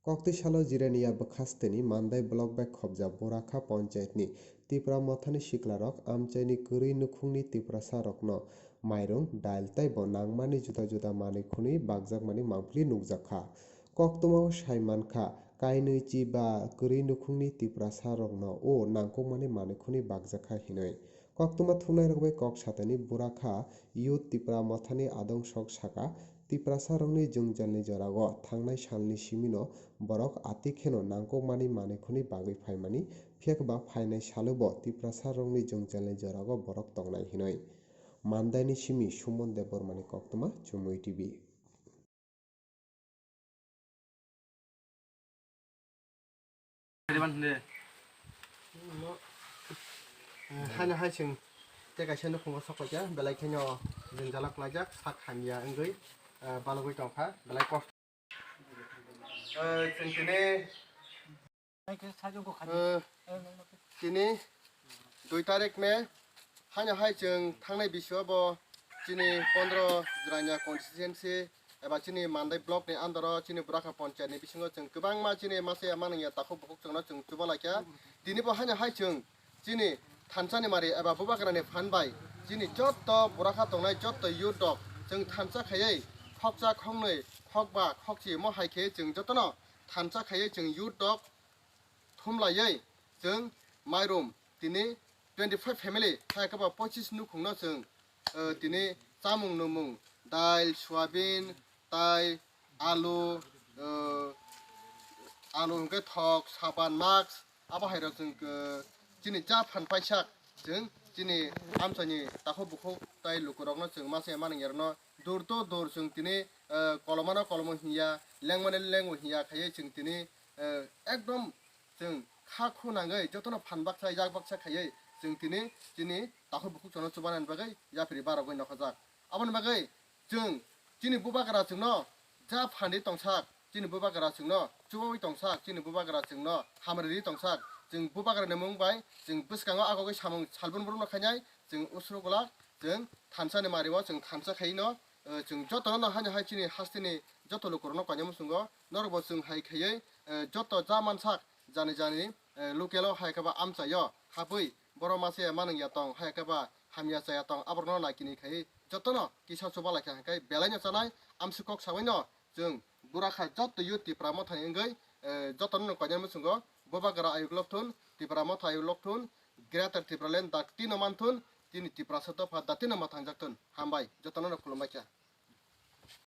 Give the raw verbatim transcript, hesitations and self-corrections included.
Koktwi salo Jirania bwkhasteni Mandai block bai khobjak Burakha panchayatni Tipra Mothani siklarok amchaini kwrwi nukhungni Tiprasarokno mairung, dail tei bo nangmani juda juda manwi khwnwi bakjakmani mangpili nukjakha. Koktwmao sai mankha, kainwi chi ba kwrwi nukhungni Tiprasarokno o nangkukmani manwi khwnwi bakjakha hinwi. Koktwma thumnairok bai kok satani Burakha Youth Tipra Mothani adong sok saka, Tiprasarokni jwngjalni jorao thangnai salni simino borok ati kheno nangkukmani manwi khwnwi bagwi phaimani, phiyakba phainai salobo Tiprasarokni jwngjalni jorao borok tongnai hinwi. Mandaini simi Sumon Debbarmani koktwma, Chumui T V. Haino hai chwng tei kaisa nukhungo sok paikha, belai kheno jwngjalo klaijak, sak hamya wngwi, eh, balogwi tongkha, belai kosto. Eh, chwng tini, eh, tini dui tarik May, haino hai chwng thangnai bisio bo chini pondro Jirania constituency eba chini Mandai block ni under o chini Burakha panchayat ni bisingo chwng kwbangma chini masa ya manung ya takhuk bukhuk chwngno chwng chuba laikha. Tini bo haino hai chwng chini thansa ni mari eba bubagra ni phan bai chini jotto Burakha tongnai jotto youth rok chwng thansa khaiwi khoksa khoknwi khokba khokchi mo hai khe chwng jotono thansa khaiwi chwng youth rok thumlaiwi chwng mairum tini twenty five family hai khe ba pochis nukhungno chwng, eh, tini chamung nungmung dail, soyabin, tai alu, eh, alu hwnkhe thok, saban, mask, abo hai rok chwng, eh, chini cha phan paisa chwng chini amchaini takhuk bukhuk tai lukurokno chwng masa ya manung yarokno dur to dur chwng tini, eh, kolomano kolomo hinya, lengmani lengwi hinya khaiwi chwng tini, eh, ekdom chwng kha khu nangwi jotono phan baksa yak baksa khaiwi chwng tini chini takhuk bukhuk chwngno chubanani bagwi yapri barogwi nokhajak. Aboni bagwi chwng chini bubagra chwngno ja phanri tongsak, chini bubagra chwngno chubawi tongsak, chini bubagra chwngno hamriri tongsak, chwng bubagrani mung bai chwng bwskango agogwi samung salbon borokno khainai chwng usruk glak chwng thansani mario chwng thansa khaino, eh, chwng jotono no haino hai chini hasteni joto lukurokno koinai muchungo norokbo chwng hai khaiwi, eh, joto ja mansak jani jani, eh, local o hai khe ba amchaio habwi borok masa ya manung ya tong hai khe ba hamya chaya tong aborokno naikini khaiwi jotono kisa chuba laikha hwnkhe belaino chanai amswk kok sabaino chwng Burakha jotto youth Tipra Mothani wngwi, eh, jotono no koinai muchungo bubagra ayuk lokthun, Tipra Motha ayuk lokthun, Greater Tipraland daktino manthun, tini Tiprasa dopha daktino mwthangjakthun. Hambai, jotono no khulumbaikha.